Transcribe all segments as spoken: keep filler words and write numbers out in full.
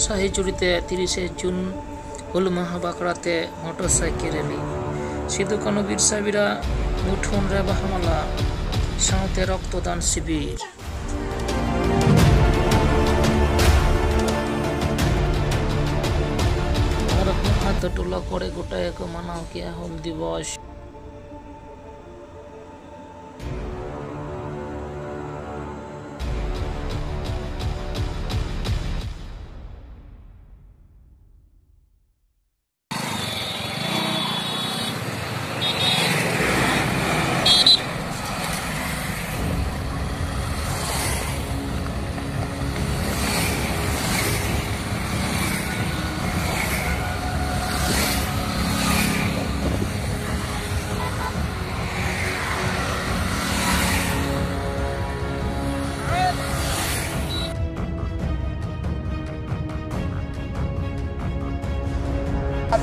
ᱥᱟᱹᱦᱤ ᱡᱩᱲᱤᱛᱮ ᱛᱤᱨᱤᱥᱮ ᱡᱩᱱ ᱦᱩᱞ ᱢᱟᱦᱟ ᱵᱟᱠᱷᱨᱟ ᱛᱮ ᱢᱚᱴᱚᱨ ᱥᱟᱭᱠᱮᱞ ᱨᱮᱞᱤ, ᱥᱤᱫᱩ ᱠᱟᱹᱱᱦᱩ ᱵᱤᱨᱥᱟ ᱵᱤᱨᱟ ᱢᱩᱴᱷᱟᱹᱱ ᱨᱮ ᱵᱟᱦᱟ ᱢᱟᱞᱟ ᱥᱟᱶᱛᱮ ᱨᱚᱠᱛᱚᱫᱟᱱ ᱥᱤᱵᱤᱨ᱾ ᱟᱨ ᱟᱹᱛᱩ ᱴᱚᱞᱟ ᱠᱚᱨᱮ ᱜᱚᱴᱟ ᱜᱮᱠᱚ ᱢᱟᱱᱟᱣ ᱠᱮᱜᱼᱟ ᱦᱩᱞ ᱫᱤᱵᱚᱥ᱾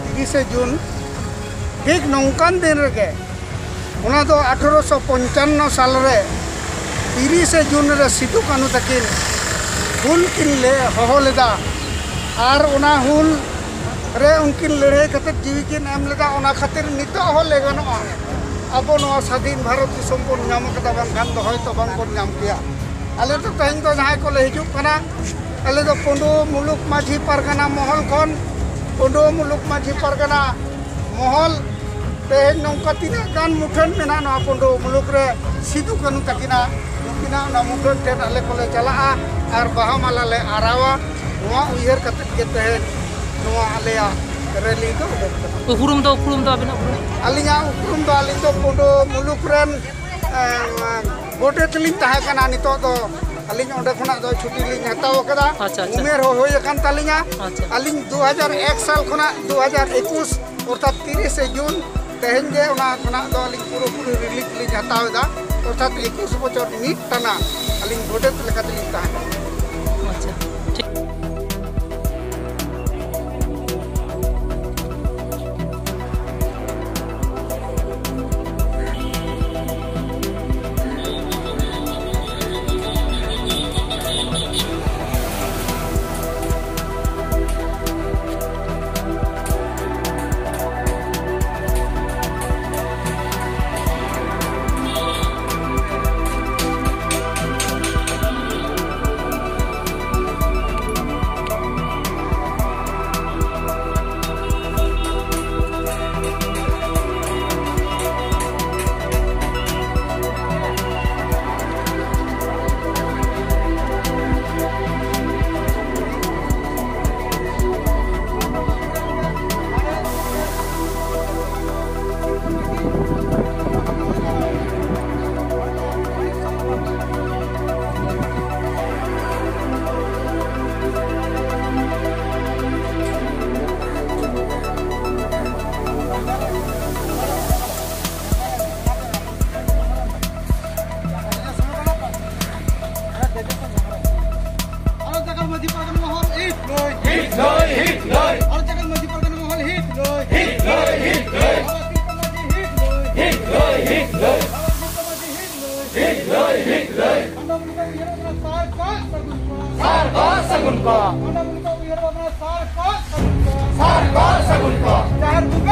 ᱛᱤᱨᱤᱥᱮ ᱡᱩᱱ ᱴᱷᱤᱠ ᱱᱚᱝᱠᱟᱱ ᱫᱤᱱ ᱨᱮᱜᱮ, ᱚᱱᱟ ᱫᱚ ᱟᱴᱷᱨᱚᱥᱚ ᱯᱚᱧᱪᱟᱱᱱᱚ ᱥᱟᱞ ᱨᱮ ᱛᱤᱨᱤᱥᱮ ᱡᱩᱱ ᱨᱮ ᱥᱤᱫᱩ ᱠᱟᱹᱱᱦᱩ ᱛᱟᱹᱠᱤᱱ ᱦᱩᱞ ᱠᱤᱱ ᱞᱮ ᱦᱚᱦᱚ ᱞᱮᱫᱟ᱾ ᱟᱨ ᱚᱱᱟ ᱦᱩᱞ ᱨᱮ ᱩᱱᱠᱤᱱ ᱞᱟᱹᱲᱦᱟᱹᱭ ᱠᱟᱛᱮ ᱡᱤᱣᱤ ᱠᱤᱱ ᱮᱢ ᱞᱮᱫᱟ᱾ ᱚᱱᱟ ᱠᱷᱟᱹᱛᱤᱨ ᱱᱤᱛᱚᱜ ᱦᱚᱸ ᱞᱟᱹᱭ ᱜᱟᱱᱚᱜᱼᱟ, ᱟᱵᱚ ᱱᱚᱣᱟ ᱥᱟᱹᱫᱷᱤᱱ ᱵᱷᱟᱨᱚᱛ ᱫᱤᱥᱚᱢ ᱵᱚᱱ ᱧᱟᱢ ᱟᱠᱟᱫᱟ, ᱵᱟᱝᱠᱷᱟᱱ ᱫᱚ ᱦᱚᱭᱛᱚ ᱵᱟᱝ ᱵᱚᱱ ᱧᱟᱢ ᱠᱮᱭᱟ᱾ ᱟᱞᱮ ᱫᱚ ᱛᱮᱦᱮᱧ ᱫᱚ ᱡᱟᱦᱟᱸᱭ ᱠᱚᱞᱮ ᱦᱤᱡᱩᱜ ᱠᱟᱱᱟ, ᱟᱞᱮ ᱫᱚ ᱯᱩᱸᱰᱩ ᱢᱩᱞᱩᱠ ᱢᱟᱹᱡᱷᱤ ᱯᱟᱨᱜᱟᱱᱟ ᱢᱚᱦᱚᱞ ᱠᱷᱚᱱ, ᱯᱩᱸᱰᱩ ᱢᱩᱞᱩᱠ ᱢᱟᱹᱡᱷᱤ ᱯᱟᱨᱜᱟᱱᱟ ᱢᱚᱦᱚᱞ, ᱛᱮᱦᱮᱧ ᱱᱚᱝᱠᱟ ᱛᱤᱱᱟᱹᱜ ᱜᱟᱱ ᱢᱩᱴᱷᱟᱹᱱ ᱢᱮᱱᱟᱜᱼᱟ ᱱᱚᱣᱟ ᱯᱩᱸᱰᱩ ᱢᱩᱞᱩᱠ ᱨᱮ ᱥᱤᱫᱩ ᱠᱟᱹᱱᱦᱩ ᱛᱟᱹᱠᱤᱱᱟᱜ, ᱱᱩᱠᱤᱱᱟᱜ ᱚᱱᱟ ᱢᱩᱴᱷᱟᱹᱱ ᱴᱷᱮᱱ ᱟᱞᱮ ᱠᱚᱞᱮ ᱪᱟᱞᱟᱜᱼᱟ ᱟᱨ ᱵᱟᱦᱟ ᱢᱟᱞᱟ ᱞᱮ ᱟᱨᱟᱣᱟ᱾ ᱱᱚᱣᱟ ᱩᱭᱦᱟᱹᱨ ᱠᱟᱛᱮ ᱜᱮ ᱛᱮᱦᱮᱧ ᱱᱚᱣᱟ ᱟᱞᱮᱭᱟᱜ ᱨᱮᱞᱤ ᱫᱚ ᱩᱰᱩᱠ ᱠᱟᱱᱟ᱾ ᱩᱯᱨᱩᱢ ᱫᱚ, ᱩᱯᱨᱩᱢ ᱫᱚ ᱟᱹᱵᱤᱱᱟᱜ ᱩᱯᱨᱩᱢ? ᱟᱹᱞᱤᱧᱟᱜ ᱩᱯᱨᱩᱢ ᱫᱚ, ᱟᱹᱞᱤᱧ ᱫᱚ ᱯᱩᱸᱰᱩ ᱢᱩᱞᱩᱠ ᱨᱮᱱ, ᱮ, ᱜᱚᱰᱮᱛ ᱞᱤᱧ ᱛᱟᱦᱮᱸ ᱠᱟᱱᱟ᱾ ᱱᱤᱛᱚᱜ ᱫᱚ ᱟᱹᱞᱤᱧ ᱚᱸᱰᱮ ᱠᱷᱚᱱᱟᱜ ᱫᱚ ᱪᱷᱩᱴᱤ ᱞᱤᱧ ᱦᱟᱛᱟᱣ ᱟᱠᱟᱫᱟ᱾ ᱟᱪᱪᱷᱟ, ᱟᱪᱪᱷᱟ᱾ ᱩᱢᱮᱨ ᱦᱚᱸ ᱦᱩᱭ ᱟᱠᱟᱱ ᱛᱟᱹᱞᱤᱧᱟ᱾ ᱟᱪᱪᱷᱟ᱾ ᱟᱹᱞᱤᱧ ᱫᱩ ᱦᱟᱡᱟᱨ ᱮᱠ ᱥᱟᱞ ᱠᱷᱚᱱᱟᱜ ᱫᱩ ᱦᱟᱡᱟᱨ ᱮᱠᱩᱥ, ᱚᱨᱛᱷᱟᱛ ᱛᱤᱨᱤᱥᱮ ᱡᱩᱱ, ᱛᱮᱦᱮᱧ ᱜᱮ ᱚᱱᱟ ᱠᱷᱚᱱᱟᱜ ᱫᱚ ᱟᱹᱞᱤᱧ ᱯᱩᱨᱟᱹᱯᱩᱨᱤ ᱨᱤᱞᱤᱯ ᱞᱤᱧ ᱦᱟᱛᱟᱣ ᱮᱫᱟ᱾ ᱚᱨᱛᱷᱟᱛ ᱮᱠᱩᱥ ᱵᱚᱪᱷᱚᱨ ᱢᱤᱫ ᱴᱟᱱᱟ ᱟᱹᱞᱤᱧ ᱜᱚᱰᱮᱛ ᱞᱮᱠᱟᱛᱮᱞᱤᱧ ᱛᱟᱦᱮᱸ ᱠᱟᱱᱟ᱾ ᱟᱪᱪᱷᱟ, ᱴᱷᱤᱠ᱾ ᱢᱟᱱᱰᱟ ᱢᱩᱱᱰᱤ ᱠᱚ ᱩᱭᱦᱟᱹᱨᱚᱜ ᱠᱟᱱᱟ, ᱥᱟᱨ ᱠᱚ ᱥᱟᱹᱜᱩᱱ ᱠᱚ᱾ ᱥᱟᱨ ᱠᱚ ᱥᱟᱹᱜᱩᱱ ᱠᱚ᱾ ᱢᱟᱱᱰᱟ ᱢᱩᱱᱰᱤ ᱠᱚ ᱩᱭᱦᱟᱹᱨᱚᱜ ᱠᱟᱱᱟ, ᱥᱟᱨ ᱠᱚ ᱥᱟᱹᱜᱩᱱ ᱠᱚ᱾ ᱥᱟᱨ ᱠᱚ ᱥᱟᱹᱜᱩᱱ ᱠᱚ᱾ ᱡᱟᱦᱮᱨ ᱵᱚᱸᱜᱟ